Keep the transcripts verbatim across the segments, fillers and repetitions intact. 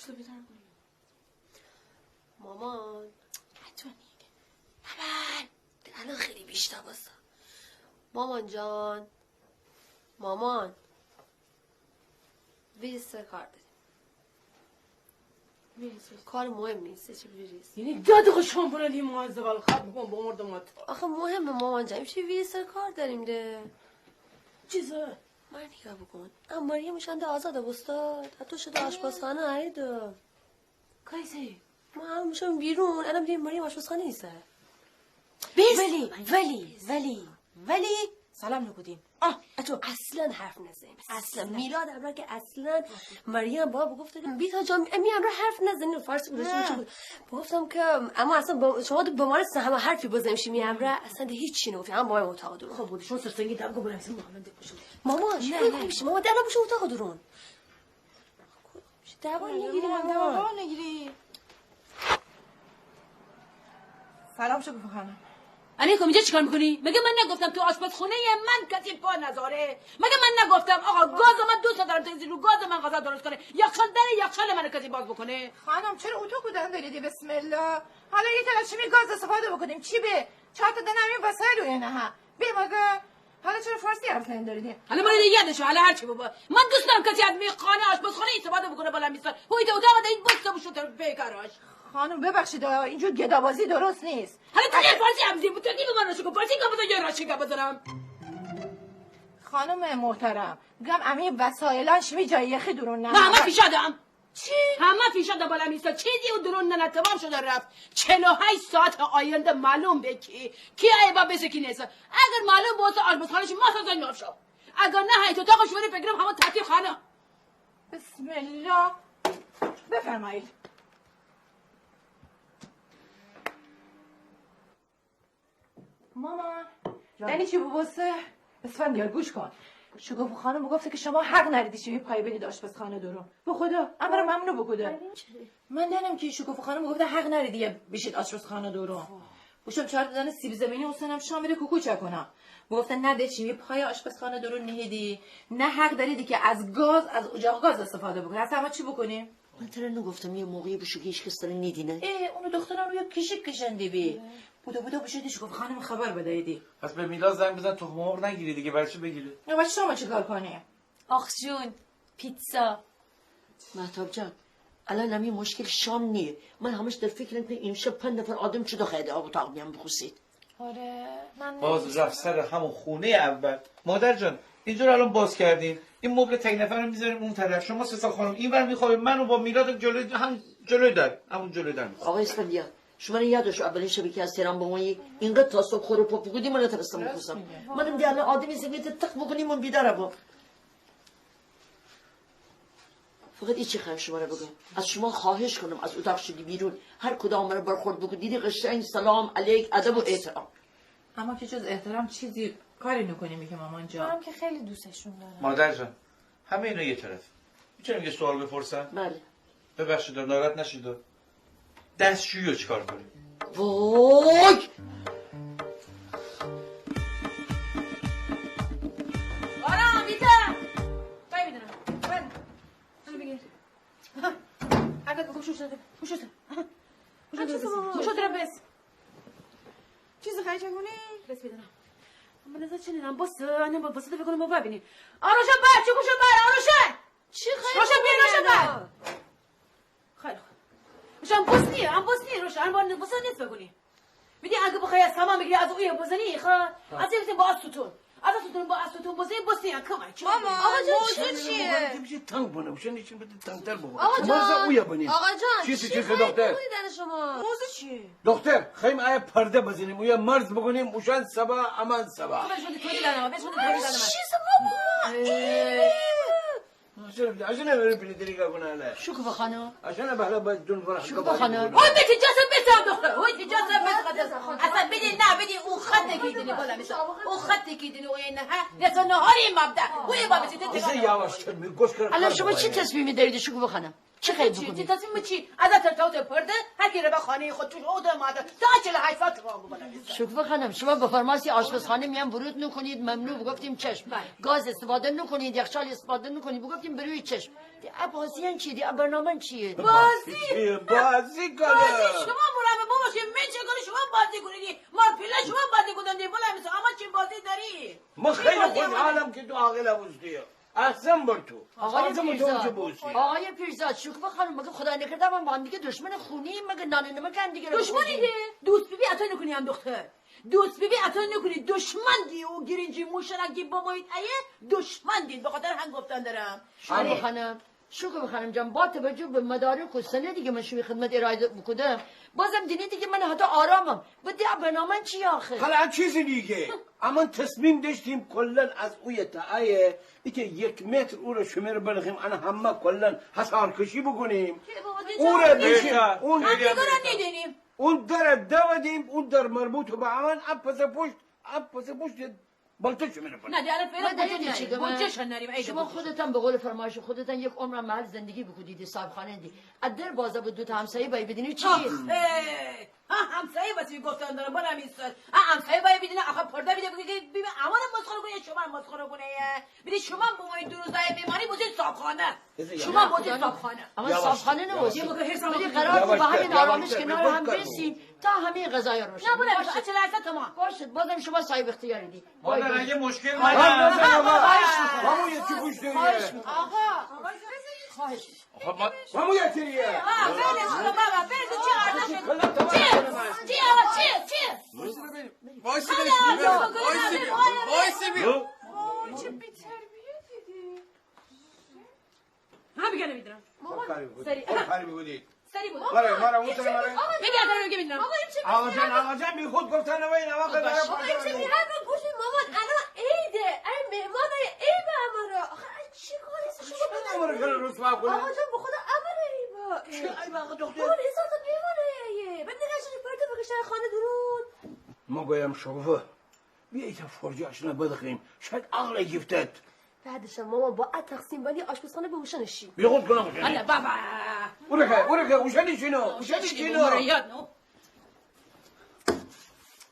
تو بیدار کن. مامان. تو نیگه. مامان. الان خیلی بیشتر باسه. مامان جان. مامان. ویریز، سر کار داریم. ویریز، ویریز. کار مهم نیست، چی ویریز؟ یعنی داد خو شام برن این موظف الخط بکن با مردم تو. آخه مهمه مامان جان، چی ویریز، سر کار داریم ده. چیزه؟ من نیگاه بکن. اما مریم شان ده آزاد بوسته. حتی شده آشپزخانه آیده. کایسه؟ ما هم شوم بیرون، الان بیدیم مریم آشپزخانه ایسه. بیس. ولی، ولی، ولی، ولی سلام نوکودیم. آه، اتو. اصلاً حرف نزنیم. اصلاً. اصلاً. میلاد امرا که اصلاً مریم با بگفته که بیتا جان، امی امرا حرف نزنیم. فارسی بودش، نه. چی بود؟ بگفتم که اما اصلاً با، شما تو بمارستان همه حرفی بزنیم شیمی امرا، اصلاً ده هیچی نگفتیم. اما با اتاق درون. خب، بودی شما سرسنگی دم کو برم، سن محمد بکشم. ماما، چی؟ نه، نه. می‌کنی شما؟ ده الان بشو اتاق درون. دعوا نگیری مامان، ماما. دعوا نگیری. سلام شکوفه خانم. علیکم، اینجا چیکار می‌کنی؟ مگه من نگفتم تو آشپزخونهٔ من کسی پا نذاره؟ مگه من نگفتم آقا گاز من دوست دارم، تنزی رو گاز من غذا درست کنه، یخچال داره، یخچال من کسی باز بکنه؟ خانم، چرا اتاق کودن داریدی؟ بسم الله. حالا یه طرف شیمی گاز استفاده بکنیم، چی به؟ چهار تا دنه همین وسایل و اینه ها. به مگه حالا چرا فارسی حرف نمی‌زنی؟ حالا من یادشه، حالا هر چی بابا. من دوست دارم کسی از می خانه آشپزخانه استفاده بکنه، بالا می‌سر. هوی، تو اتاق ده این بسته بشو طرف بیکاراش. خانم، ببخشید، آه، اینجور گدابازی درست نیست. حالا تو یه فارسی هم زیر بوتو، نیم من راشی کن، فارسی گپ بزن یا راشی گپ بزنم؟ خانم محترم، گم امی وسایلان شیمی جای یخی درون نه. من همه فیشادم. چی؟ همه فیشا ده بالا میسه. چیزی او درون ننه، تمام شده رفت. چهل و هشت ساعت آینده معلوم به کی، کی ای با بسه کی نیسه. اگر معلوم بوسه آشپزخانه شی ما سازن نوشو. اگر نه های تو تاقو شوری فکرم همه تعطیل خانه. بسم الله. بفرمایید. مامان، جان. دانی چی بوبوسته؟ اسفندیار، گوش کن. شکوفه خانم بوگفته که شما حق نریدی شیمی پای بدید آشپزخانه دورون. به خدا، امره ممنوع بوکوده. من دانم که شکوفه خانم بوگفته حق نریدی بیشید آشپزخانه دورون. بوشوم چهار تا دانه سیب زمینی اوسانم شام ره کوکو چاکونم. بوگفته نه ده شیمی پای آشپزخانه دورون نیهیدی، نه حق داریدی که از گاز، از اجاق گاز استفاده بوکونی. اصلاً اما چی بوکونیم؟ من تره نوگفتم یه موقعی بوشو که هیچ کس تره نیدینه؟ اه، اونو دختران روی کشیک کشندی بی. بودا بودا بوشو دیش گفت خانم خبر بدهیدی. پس به میلاد زنگ بزن تخم مرغ نگیری دیگه، برای چی بگیری؟ نه، با شام چی کار کنی؟ آخشون، پیتزا. مهتاب جان، الان امی مشکل شام نیه. من همش در فکرم که امشب پنج نفر آدم چی داخل آب اتاق بیان بخوسید. آره، من باز نمی‌دونم. رفت سر همون خونهٔ اول. مادر جان، اینجا رو الان باز کردیم. این مبل تک نفر رو می‌ذاریم اون طرف. شما سه تا خانم این ور می‌خوابید، منو با میلاد جلوی هم جلوی در، همون جلوی در می‌خوابیم. آقای اسفندیار، شمره یاد باشه اولین شبی که از تهران بامویی، اینقدر تا صبح خور و پا بوکودی، من نتونستم بخوسم. منم ده الان آدمی زنگه تق بوکونی، من بیدار بام. فقط ایچی خوایم شمره بگم، از شما خواهش کنم از اتاق شدی بیرون، هر کدام مره برخورد بوکودیدی قشنگ سلام علیک، ادب و احترام. اما که جز احترام چیزی کاری نوکونیم که مامان جان. منم که خیلی دوستشون دارم. مادر جان، همه اینا یه طرف. می‌تونم یه سوال بپرسم؟ بله. ببخشید، ناراحت نشید. دستشویی رو چیکار کنیم؟ وای! آرام، بیدار. بای بیدار. بای. بگیر. آها. اگه گوشو شده. گوشو شده. آها. گوشو شده. گوشو شده. بس. چیز خواهی چه کنی؟ بس بیدار. من نظر چه نیدم. بس، نه، بس ده بکنم بابا بینی. آروشن بر، چه گوشو بر، آروشن! چی خیلی روشن بیا، روشن بر. خیلی خوب. روشن بس نیه، هم بس نیه، روشن، هم بس نیه، بس نیه فکر کنی. بیدی اگه بخوای از سامان بگیری، از اویه بزنی، خا، از این با آستون. از آستون با آستون بزنی، بس نیه، کم آی، کم آی. ماما، آقا جان، موضوع چیه؟ چیه؟ تنگ بنه، روشن، ایچی بده تنگ‌تر ببه. آقا جان، اویه بنی. آقا جان، چیه، چی چیه، خیلی دختر؟ بوکونی دنه شما؟ موضوع چیه؟ دختر، خوایم ایه پرده بزنیم، اویه مرز بکنیم، اوشان سبا، امان سبا. خب، بهش بده توری دنه، بهش بده توری دنه. چیه بابا؟ اه. اشان، اشان نمی‌ره پیله دریگا کنه. شکوفه خانم. اشان به حالا باید دون ور شکوفه خانم. اوی بیتی جاسه بیتی دختر. اوی بیتی جاسه بیتی. اصلاً بیدی نه، بیدی او خطی کی دینی بالا میسه. او خطی کی دینی او اینه، ها؟ نصف نهاری مبدا. اوی بابا چی تی. بسه یواش کن، می گوش کن. الان شما چی تصمیمی داریدی شکوفه خانم؟ چی خیر بوکونید؟ تی تصمیم چی؟ از تر تاوت پرده، هر کی ره به خانهٔ خو، تو او ده ماده. تا چهل و هشت ساعت تمام بو. شکوه خانم، شما بفرماستی آشپزخانه میان ورود نوکونید، ممنوع بوگفتیم چشم. بله. گاز استفاده نوکونید، یخچال استفاده نوکونید، بوگفتیم بروی چشم. دی ا بازیان چیه؟ دی ا برنامه‌ن چیه؟ بازی. بازی چیه؟ بازی کنه. بازی شما برنامه بابا، من چه کنم شما بازی کنید؟ مار پیله شما بازی کودن دی، بلا مثل اما چه بازی داری؟ من خیلی خوشحالم که تو عاقل بوستی. احسن بر تو. آقای پیرزاد، آقای پیرزاد، شکوه خانم، مگه خدای نکرده من با هم دیگه دشمن خونی، مگه نان نمک هم دیگه رو بخوریم؟ دشمنی ده؟ دوست بیبی عطا نوکونی هم دختر. دوست بیبی عطا نوکونی، دشمن دی. او گرنجی موشرا کی بمویید ایه، دشمن دی. به خاطر هم گفتن درم. شکوه خانم، شکوه خانم جان، با توجه به مدارک و سندی که من شیمی خدمت ارائه بوکودم، بازم دینیدی که من حتی آرامم. و دی ا برنامه‌ن چیه آخه؟ حالا چیزی نیگه. اما تصمیم داشتیم کلاً از اویه تا ایه، ایته یک متر او ره شمره بنخیم، انه همه کلاً حصارکشی بوکونیم. او ره بشیم، اون، اون در دودیم، اون در مربوط به امان، ا پس پشت، ا پس پشت بلته شمره بنه. نه، دی الان فعلاً بلته نریم، ای شما خودتان به قول فرمایش خودتان یک عمر محل زندگی بوکودید، صاحبخانه دی. ا در بازه به دو تا همسایه بای بدینی چی؟ ها، همسایه بسی گفتن دره، بلا می سر. ها، همسایه بای بدینی، آخه پرده بیده بگه که بیبه امانه مسخره کونه، شمره مسخره کونه. بیدی شما بمویید دو روز دایه میمانی بوزید صاحبخانه. شما بوزید صاحبخانه. اما صاحبخانه نبوستی. بیدی قرار بو به همین آرامش کنار هم بیسیم تا همین قضایا روشن. نه، بلا می سر، چهل و هشت ساعت تمام. باشد، بازم شما صاحب اختیاریدی. مادر، اگه مشکل نباشه. خواهش می‌کنم. خواهش می‌کنم. آقا، خواهش می‌کنم. خب، ما... بابا، بابا، چی؟ چی؟ آقا، چی؟ چی؟ وایسی ببین. وایسی ببین. وایسی ببین. وایسی ببین. چه بی‌تربیتی دی. ها، بگرد می‌دارم. مامان، سریع. سریع بود. مامان، مامان، بگرد، دارم می‌گم. آقا، این چه... آقا جان، آقا جان، بیخود گفتن نباید، آقا، آقا، این چه... هر رو گوش مامان، الان عیده. ای مهمان، ای به امرا. آخه، ای چی کاری است شما؟ چی امرا کنه رسوا کنه؟ آقا جان، به خدا امرا ای با. چی ای با آقا دختر؟ مامان، انسان تو میمونه یه. بعد نگاه شدی پرده بکشه خانه درون. ما گویم شکوه. بیا ایتا فرجه اشنا بدخیم. شاید عقل گیفتد. بعدش هم مامان با ا تقسیم بندی آشپزخانه به اوشان شی. بیا خود کنم اوشان. آلا بابا. اورکه، اورکه، اوشان شینو، اوشان شینو.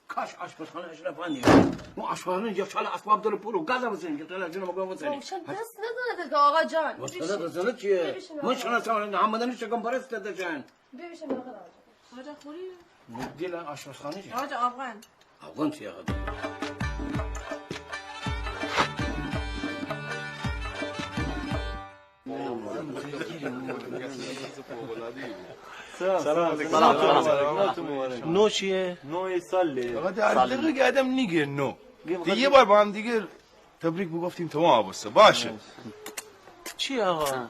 کاش آشپزخانه اشنا فندی. مو آشپزخانه یک سال اسباب دره پورو گازا بسن که تلا جنو مگو بسن. اوشان دست نداره که آقا جان. وسیله دست چیه؟ من شنا سوال همدانی شکم پرست داشتن. ببیشم آقا جان. آقا جان خوری؟ دیل آشپزخانه چی؟ آقا جان، افغان. افغان چی آقا جان؟ سلام، سلام، سلام. نو چیه؟ نو ساله. آقا، در دقیقه که آدم نیگه نو. یه بار با هم دیگه تبریک بگفتیم تمام بسه. باشه. چی آقا؟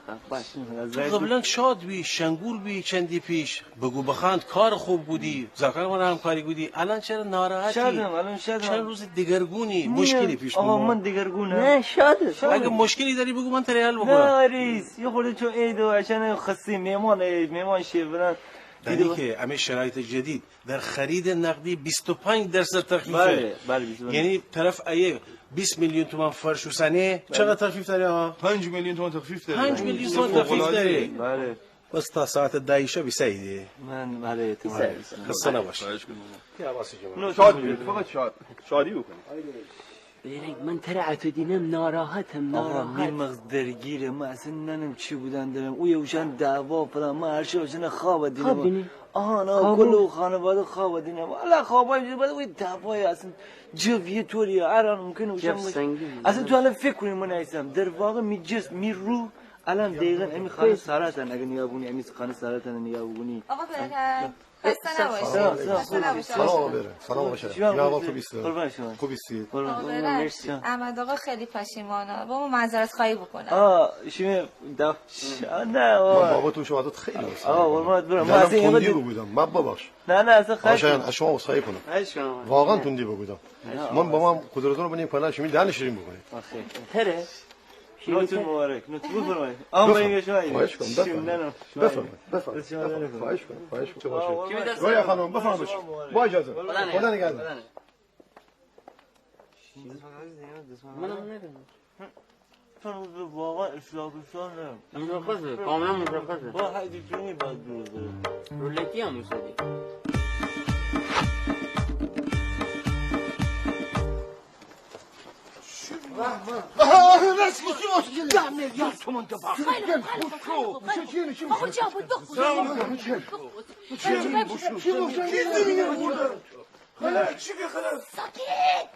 تو قبلاً شاد بی، شنگول بی چندی پیش. بگو بخند کار خوب کودی. زاکان مره همکاری کودی. الان چرا ناراحتی؟ شادم، الان شادم. چند روز دگرگونی، مشکلی پیش بو؟ آقا، من دگرگونم. نه، شادم. اگه مشکلی داری بگو، من تره حل بکنم. نه، عزیز. یه خورده چون عید و عشان خاصی، مهمان عید، مهمان شی فلان. دانی که همه شرایط جدید در خرید نقدی بیست و پنج درصد تخفیفه. بله، بله، بیست و پنج. یعنی طرف ایه بیست میلیون تومان فرش اوسنه، چقدر تخفیف داره آقا؟ پنج میلیون تومان تخفیف داره. پنج میلیون تومان تخفیف داره. بله. بس تا ساعت ده شب ایساییدی. من، بله، اعتماد. خسته نباش. خواهش کنم. شاد بید، فقط شاد. شادی بکنید. بیرنگ، من تره اتو دینم ناراحتم، ناراحت. آقا، می مغز درگیره، من اصلاً نانم چی بودن درم. اوی اوشان دعوا فلان، من هر شب اوشان خواب دینم. خواب دینی؟ آها، نه، کل او خانواده خواب دینم. والا خوابای بعد اوی دعوای اصلاً جو یه طوری، هر آن ممکنه اوشان باشه. اصلاً تو الان فکر کنی من ایسم. در واقع می جسم، می روح، الان دقیقاً امی خانه ساراتان، اگه نگاه بونی، امی خانه ساراتان نگاه بونی. آقا بیرنگ. خسته نباشی. سلام، سلام. خسته نباشی. سلام، آقا بیرنگ. سلام، آقا شرف. یا آقا، خوب ایستی؟ قربان شما. خوب ایستی؟ قربان. آقا بیرنگ، احمد آقا خیلی پشیمانه. بابا معذرت خواهی بکنم. آه، شیمی دف-، نه، بابا. من بابا تو شما خیلی عذرخواهی. آقا، قربانت برم. من تندی بگودم. من ببخش. نه، نه، اصلاً خواهش کنم. از شما عذرخواهی کنم. خواهش کنم. واقعاً تندی بگودم. من بابام قدرتون رو بنیم پلا شیمی دهن شیرین بکنیم. تره؟ نوتون مبارک، نوتون بفرمایید. آقا، بفرمایید. خواهش کنم، بفرمایید. بفرمایید، بفرمایید. خواهش کنم، خواهش کنم. آقا، قربان. رویا خانم، بفرمایید. با اجازه. خدا نگهدار. منم نبینم. چون واقعاً اشتراکشان مشخصه، کاملاً مشخصه. با هر چی چونی باید دور داره. رولتی هم اوسادی. آها، راست می‌گی. ده میلیارد تومن دپا. خیلی خوب، خیلی خوب، خیلی خوب. آقا جان، بود بخور. سلام علیکم. بخور. چی بخور؟ چی بخور؟ خاله، چی که خاله؟ ساکت!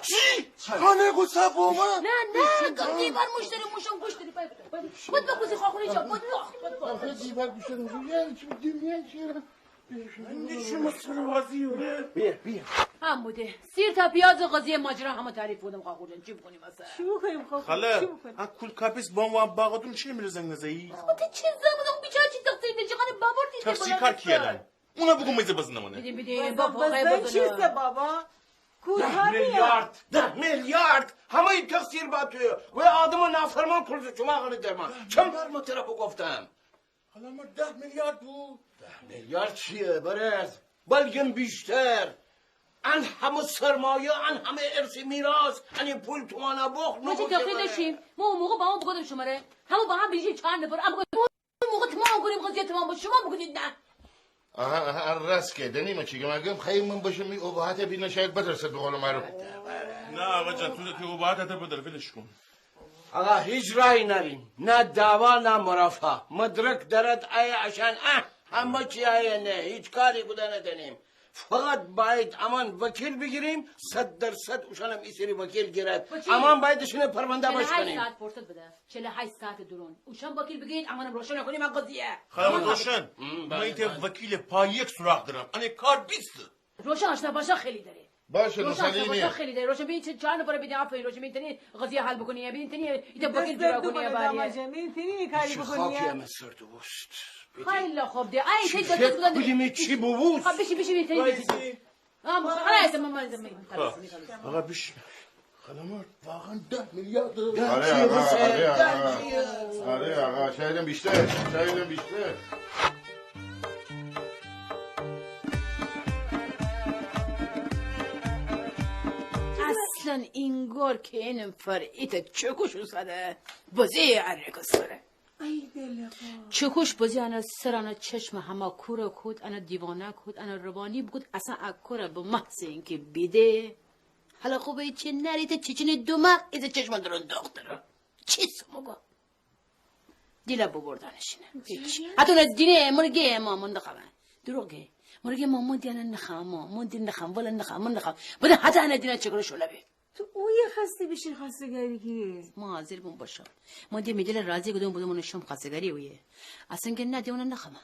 چی؟ خانه گو صاحب بابا؟ نه، نه، گم دیوار موش داری، موشم گوش داری. باید، باید، باید بگوزی خاخوری جا، باید بخ، باید بخ. آخه دیوار گوش داری، یعنی چی؟ دنیا چیه؟ نه، شما سر بازی یوره. بیا، بیا. هم بوده. سیر تا پیاز قضیه ماجرا همه تعریف بودم خاخور جان. چی بکنیم اصلاً؟ چی بکنیم خاخور؟ خاله، چی بکنیم؟ ها کول کاپیس بام و باغتون چی میره زنگ نزایی؟ خب، تو چی زنگ بزن؟ بیچاره چی تقصیر ده؟ چی خانه بابر دیده؟ تقصیر کار کیه لن؟ اونا بگو میزه بزنه منه. بیدین، بیدین، بابا، بزن چیسته بابا؟ ده میلیارد، ده میلیارد. همه ای تقصیر با تو. و آدم نافرمان کل شما غلط درمان. چند بار من ترا بگفتم؟ حالا ما ده میلیارد بو. ده میلیارد چیه برز؟ بلکن بیشتر. ان همه سرمایه، ان همه ارث میراث، ان پول تومانا بخ. ما چی تقصیر داشتیم؟ ما اون موقع با هم بگفتم شماره. همه با هم بیشیم چهار نفر. اما موقع تمام کنیم، قضیه تمام بود. شما بگویید نه. آها، آها، راست که دنی ما چی گم گم خیلی من بشم می ابهت بیدینم شاید بدرسد به قول معروف. نه آقا جان، تو ده که ابهت بدر، ولش کن. آقا هیچ راهی ناریم، نه دعوا نه مرافعه. مدرک درد آیه اشان، اه، همه چی آیه نه، هیچ کاری بوده ندنیم. فقط باید امان وکیل بیگیریم، صد درصد اوشانم ایسری وکیل گیرد. امان باید اشانه پرونده باش کنیم. چهل و هشت ساعت فرصت بده. چهل و هشت ساعت درون. اوشان وکیل بیگیرید، امانم روشن کنیم، من قضیه. خاله روشن، من ایته وکیل پا یک سراغ دارم. انه کار بیسته. روشن آشنا باشا خیلی داره. باشه، روشن آشنا باشا خیلی داره. روشن بین چه چهار نفر بیدین، آفرین. روشن بین تنی قضیه حل بکنی. بین تنی ایته وکیل جوره کنی. بین تنی کاری بکنی. خاکی همه سر تو بوست. خیلی خوب ده. آی، چی بودن؟ چی بوست؟ خب، بشی، بشی، بشی. آم، خلاص، من، من، من، خلاص، خلاص. آقا، بشی. خاله مرد، واقعاً ده میلیارد. آره آقا، آره آقا. آره آقا، شایدم بیشتر، شایدم بیشتر. اصلاً اینگور که اینم فر ایته چکوش اوساده، بزه اره کسره. ای دل خو. چکوش بزی انه سر انه چشم همه کور کود، انه دیوانه کود، انه روانی بکود، اصلاً ا کور به محض اینکه بیده. حالا خوبه چی نریته چیچینی دوماغ ایزه چشم درون دختره. چی سمگو؟ دیله ببردنشینه. هیچ. حتی نه دینه مرگه ما من نخوام. دروغ گه. مرگه ما من دینه نخوام، من دینه نخوام، ولا نخوام، من نخوام. بده حتی انه دینه چکوره شوله بی. تو اویه خواستی بشی خواستگاری کی؟ ما حاضر بوم بشم. ما ده می دل راضی کودم بودم اونه شم خواستگاری اویه. اصلاً گه نه ده اونه نخوام.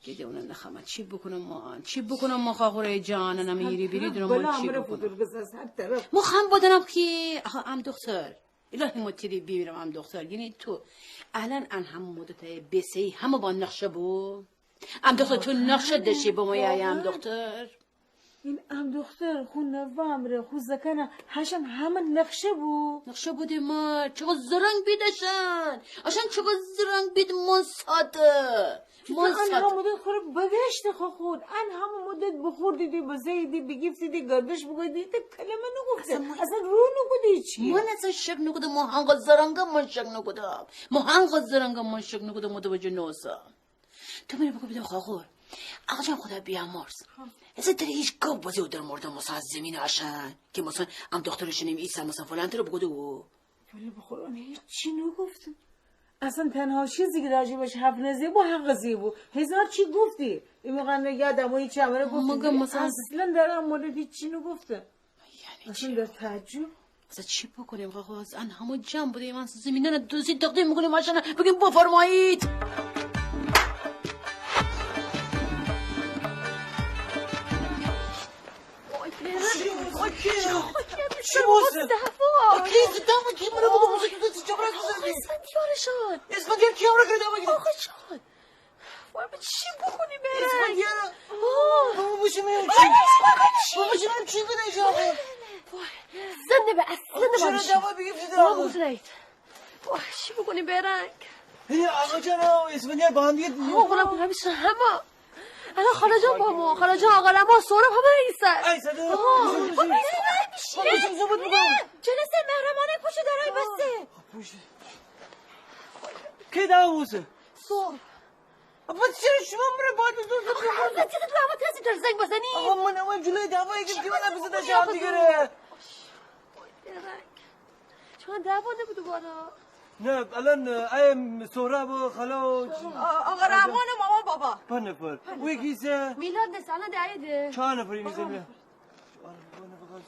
گه ده اونه نخوام. چی بکنم ما؟ چی بکنم ما خاخوره جان؟ انه میری بیری درم ما چی بکنم؟ ما خم بدنم کی؟ آها، ام دختر. الهی ما تیری بیرم ام دختر. یعنی تو الان ان هم مدت بیسه‌ای همه با نقشه بو؟ ام دختر تو نقشه داشتی با ما یا ام دختر؟ این ام دختر، خو نوه امره، خو زکانه، هشان همه نقشه بو. نقشه بوده ما، چقدر زرنگ بید اشان. اشان چقدر زرنگ بید من ساده. من ساده. ان همه مدت خوره بگشته خو خود. ان همه مدت بخوردی دی، بزه‌ای دی، بگیفتی دی، گردش بگویدی، تی کلمه نگفته. اصلاً رو نکودی چی؟ من اصلاً شک نکودم، من هنگا زرنگم من شک نکودم. من هنگا زرنگم من شک نکودم، متوجه نوسم. تو مره بگو بیدم خاخور. آقا جان خدا بیامرز. هسه تره هیچ گب بزه او در مورد مثلاً زمین اشان که مثلاً ام دختر شنیم ایسا مثلاً فلان تره بگوده او؟ ولی به قرآن هیچی نگفتم. اصلاً تنها چیزی که راجبش حرف نزه بو حق زی بو. هزار چی گفتی. این موقع نه یادم و هیچی امره گفتی. مگه مثلاً اصلاً در ام مورد هیچی نگفتم. یعنی اصلاً چی؟ در تعجب. اصلاً چی بکنیم؟ خب، از ان همه جمع بودیم، از زمینان دوزی تقدیم می‌کنیم، ماشاءالله، بگیم بفرمایید. چی بوسته؟ اسفندیار کی امره گفت؟ آقا جان. وای، ما چی بکنیم برنگ؟ اسفندیار. آه. بابا، بشی میام چی؟ بابا، بشی میام چی بده جا؟ وای. زنده به اصل، زنده به چرا اصل. دوا بگیفتی؟ وای، چی بکنیم برنگ؟ ای آقا جان، اسفندیار با هم دیگه. آقا، خودم همه. الان خاله جان با ما، خاله جان، آقا رما، سهراب همه ایسن. ایسن. آها. بابا، بشی، بشی. بابا، بشی، زود بگو. جلسهٔ محرمانه کوچه کی دعوا بوسه؟ صبح. بابا، چرا شما مره باید بزرگ؟ آقا، هر وقت تو دعوا ترسی در زنگ بزنی. آقا، من اما جلوی دعوا یکی دیوار نبزه در جهان دیگره. چون دعوا نبود دوباره. نه، الان، اه، ایم سهراب و خالا و آقا رحمان و ماما بابا. پنج نفر. او یکی ایسه؟ میلاد نیسه، الان ده عیده. چهار نفر ایسه.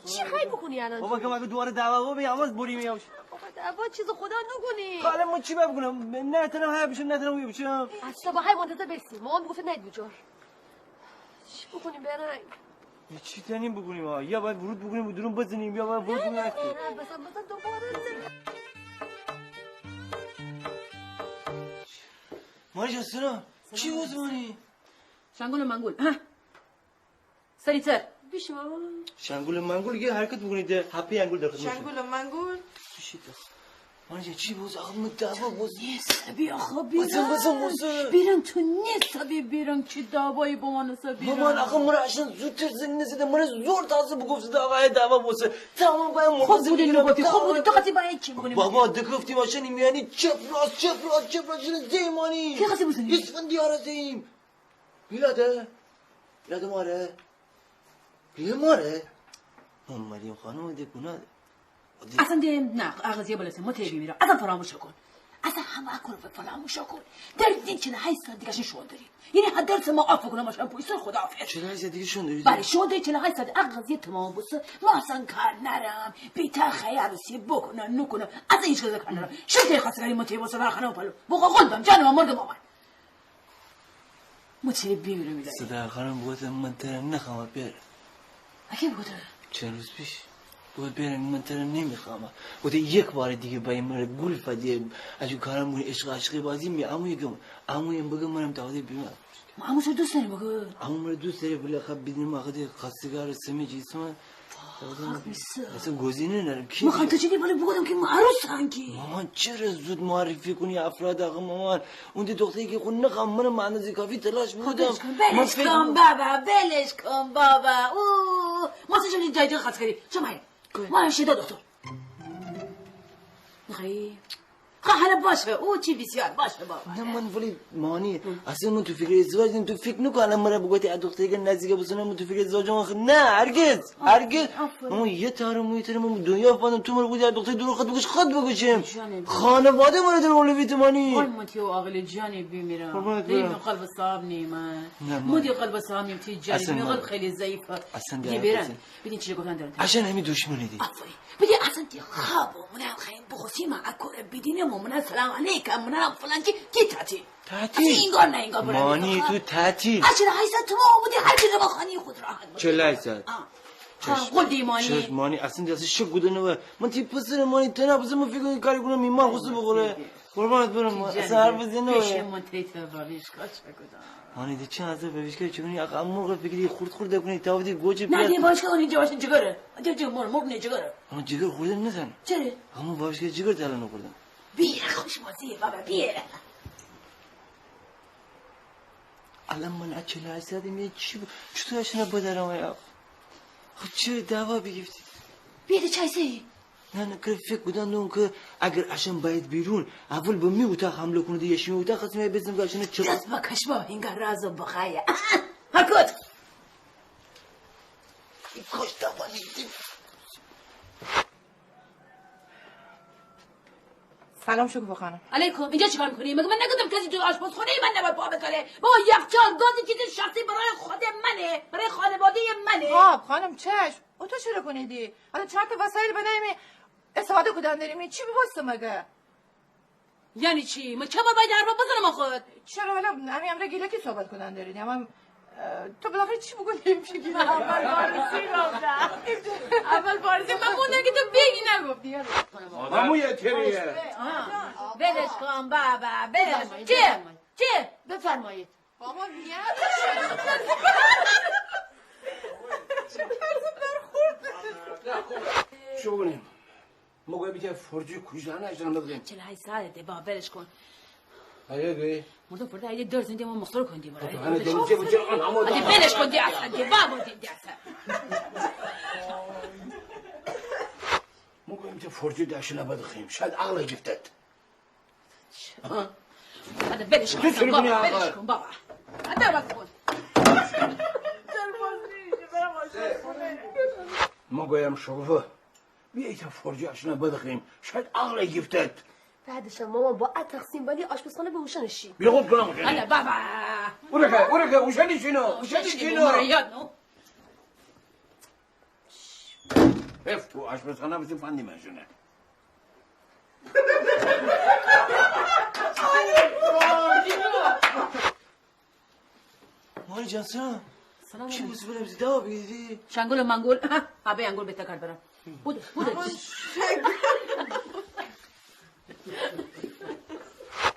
چی خواهی بکنی الان؟ بابا، که اگه دوباره دعوا ببی، عوض بریم یا. بابا، دعوا چیز خدا نکنی. خب، الان من چی باید بکنم؟ نه تنم هیا بشم، نه تنم هیا بشم. از صبح های منتظر بیسی. مامان بگفته نید بجور. چی بکنیم برنگ؟ یه چی تنیم بکنیم ها؟ یا باید ورود بکنیم و درون بزنیم، یا باید ورود بکنیم. نه، نه، نه، بزن، بزن، دوباره بزن. ماری جان، سلام. چی بود مانی؟ شنگول و منگول. ها. سریعتر. بیشیم. شنگول و منگول، یه حرکت بکنید، هپی انگول در خدمت شما. شنگول و منگول. چی شد؟ مانی جان، چی بوز؟ آقا، من دعوا بوز. نیست، بیا خب، بیرم. بزن، بزن، بزن. بیرم تو نیست، بیا بیرم. چی دعوایی با من است، بیرم؟ مامان، آقا، مره اشان زودتر زنگ نزده، مره زور تازه بگفت، آقا، ای دعوا بوسه. تمام باید خب منتظر بودی، بگیرم. نگفتی، خب بودی، تو خواهی باید چی بکنی؟ بابا، دکفتیم اشان میانی چپ راست، چپ راست، چپ راست، شده زیمانی. کی خواستی بزنی؟ اسفندیار زیم. بیلاده. بیلاده ماره. بیلاده ماره. من مریم خانم ده گناه ده. اصلاً ده نه، اغلظیه بلسه، مو تی بیمیره. اصلاً فراموش کن. اصلاً همه کار فراموش کن. در دین چهل و هشت ساعت دیگه شون داری. یعنی هر درس ما آف کنم، اشان پویسر خدا حافظ. چهل و هشت ساعت دیگه شون داری؟ بله، شون داری چهل و هشت ساعت. اغلظیه تمام بوسه، ما اصلاً کار نرم. بیتا خیال سی بکنم، نکنم. اصلاً هیچ کار نرم. شون تی خواستگاری مو تی بوسه، خانم پلو. بگو قول دم، جان ما مردم آمد. مو چی بیمیرم ایلهی؟ صدر خانم بوگفته من تره نخوام، بیر. اکی بوگفته؟ چند روز پیش. بوگفته بیر، من تره نمیخوام. بوگفته یک بار دیگه بایی مره گول فدی. اجو کارم بونی عشق عشقی بازی می عمویی گم. عموییم بگم منم دعوت بیرون. ما عمو سر دوست داریم بگو. عمو مره دوست داره، ولی خب بیدینم آخه ده خواستگار سمی جیسم. حق میسه. اصلاً گزینه نرم. کی؟ مخان تو چی دی؟ ولی بگودم که ما عروس هنگی. مامان، چرا زود معرفی کنی افراد آقا مامان؟ اون دی دختری که خود نخوام، منم اندازه کافی تلاش بودم. بلش کن، بلش کن بابا، بلش کن بابا. او، ما سه جنی جای جای خواست کردی. چه مایه؟ ما هم شده دکتر. نخواهی؟ خب حالا باشه، او چی بسیار باشه بابا. نه من ولی مانی، اصلاً من تو فکر ازدواج نیم. تو فکر نکن الان مره بگویی ا دختری که نزدیکه بسونه، من تو فکر ازدواج نیم. نه، هرگز، هرگز. آفرین. من یه تار موی تره من دنیا فهمیدم، تو مره بگویی ا دختری دورو خط بکش، خط بکشیم. خانواده مره در اولویت مانی. وای من تی عاقل جانی بیمیرم. قربانت برم. قلب صاحب نیمه. نه، مو دی قلب صاحب نیم تی جانی. اصلاً قلب خیلی ضعیفه. اصلاً دی بیرن. بیدین چی گفتن دارم. اصلاً همی دشمنی دی. آفرین. بیدی اصلاً تی خواب و منم خوایم بخوسیم اکور بیدینم و منم سلام علیکم، منم فلان چی، تی تعطیل. تعطیل؟ اصلاً انگار نه انگار. مانی تو تعطیل. اصلاً هیسا تو ما بودی هر چی رو خانی خود راحت بود. چهل و هشت ساعت. ها، قول دی مانی. چشم مانی، اصلاً دی اصلاً شک گوده نوه. من تی پسر مانی تنها بزن من فکر کنم کاری کنم میمان خوسته بخوره. قربانت برم، اصلاً حرف بزنی نوه. پیش من تی تو بابیش کار چه کدم. هانی دی چند هزار بابیشکا چی کنی؟ آقا مرغ فکری خورد خورد کنی، تا وقتی گوجه نه، پیاز. دی بابیشکا اونی جواش جگره. دی جگر مرغ، مرغ نه جگره. اما جگر خوردن نزن. چره؟ اما بابیشکا جگر تا الان نخوردم. بیر خوش مزه بابا، بیر. الان من اچه لحظه دیم یه چی ب-، چطور اشنا بدارم یا؟ خب چرا دعوا بگیفتی؟ بیر چای سی. نه، نه، کره فکر کودن دون که اگر اشان باید بیرون، اول به می اتاق حمله کنه، ده یشمی اتاق خواستم یه بزنم که اشان چه دست بکش بابا، اینگه راز و بخایه. هکوت. کاش دعوا نیدیم. سلام شکوفه خانم. علیکم. اینجا چیکار می‌کنی؟ مگه من نگفتم کسی تو آشپزخونهٔ من نباید پا بذاره؟ بابا یخچال گاز چیز شخصی برای خود منه، برای خانوادهٔ منه. خب خانم چشم. او تو چرا کنیدی؟ حالا چهار تا وسایل بده‌ایم استفاده کودن دریمی، چی ببوسته مگه؟ یعنی چی؟ من چه باید حرفا بزنم آخه؟ چرا حالا همی امرا گیلکی صحبت کودن دریدی؟ اما، اه، تو بالاخره چی بگو نمی‌شه؟ اول فارسی گفته. اول فارسی. من موندم که تو بگی نگفتی. آدم. همو یه تریه. آه. ولش کن بابا، ولش. چه؟ چه؟ بفرمایید. بابا میگم. چه بکنیم؟ مگه بیته فرجی کجا نشدن بگیم؟ چهل و هشت ساعته، با ولش کن. آره گوی. مردم فردا عید درس نیدیم و مختار کن دی برای. تو همه دلیل چه بچه آن همه اگه ولش کن دی اصلاً، دی بابا دی، دی اصلاً. گویم تی فورجو داشتنه بدخیم، شاید عقله گیفتد. ها؟ هده ولش کن بابا، ولش کن بابا. هده ول کن. ما گویم شکوفه، بیا ایتا فورجو اشانه بدخیم، شاید عقله گیفتد. بعدشم مامان با ا تقسیم بندی آشپزخانه به اوشان شی. بیا خود کنم اوشان. هده بابا. اورکه، اورکه، اوشان شینو، اوشان شینو. اف، تو آشپزخانه بسی فندی مشونه. مانی جان، سلام. سلام علیکم. کی بوسی برم زی دوا بیگیری؟ شنگول و منگول. ها، ابی انگول بهتر کار برم. بودو، بودو.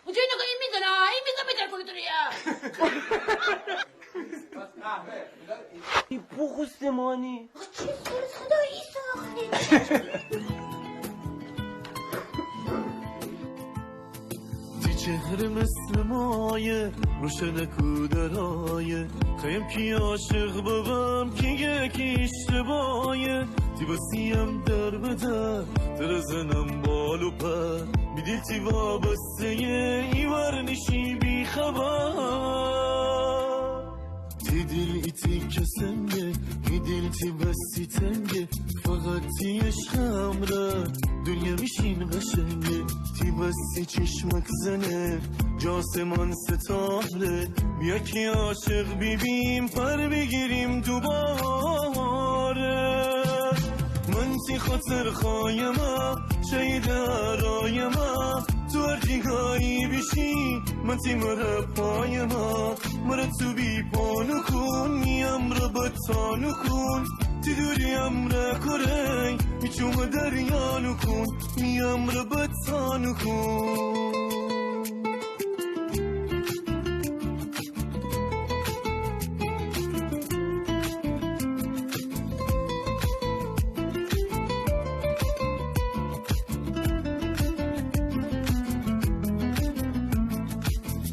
اونجا اینو که این می‌زنه، این می‌زنه بهتر کنه تو رو یا. ای بوخوسته مانی. آخه چی سرت خدا عیسی آخه. تی چهره مثل مایه، روشنک و درایه. خیم کی عاشق ببم، کی گه کی اشتبایه. تی وسیم در به در، تره زنم بال و پر. بیدیل تی وابسته‌یه، ایوار نیشی بی‌خبر. تی دیل ایتی کسنگه، می دیل تی وسی تنگه، فقط تی عشق امره دنیا می‌شین قشنگه. تی وسی چشمک زنه، جا آسمان ستاره. بیا کی عاشق بیبیم، پر بیگیریم دوباره. من تی خاطر خایمه، شهید رایمه. تو هر جیگایی بیشی، من تی مره پایمه. مره تو بی پا نوکون، می امره به تا نوکون. تی دوری امره کره، می چومه دریا نوکون، می امره به تا نوکون.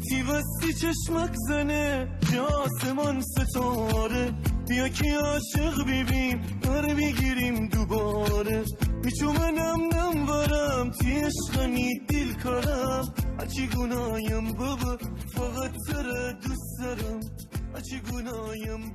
تی وسی چشمک زنه، جا آسمان ستاره. بیا کی عاشق بیبیم، پر بیگیریم دوباره. می چومه نم نم ورم، تی عشق نی دیل کارم. هرچی گونایم ببه، فقط تره دوست دارم. هرچی گونایم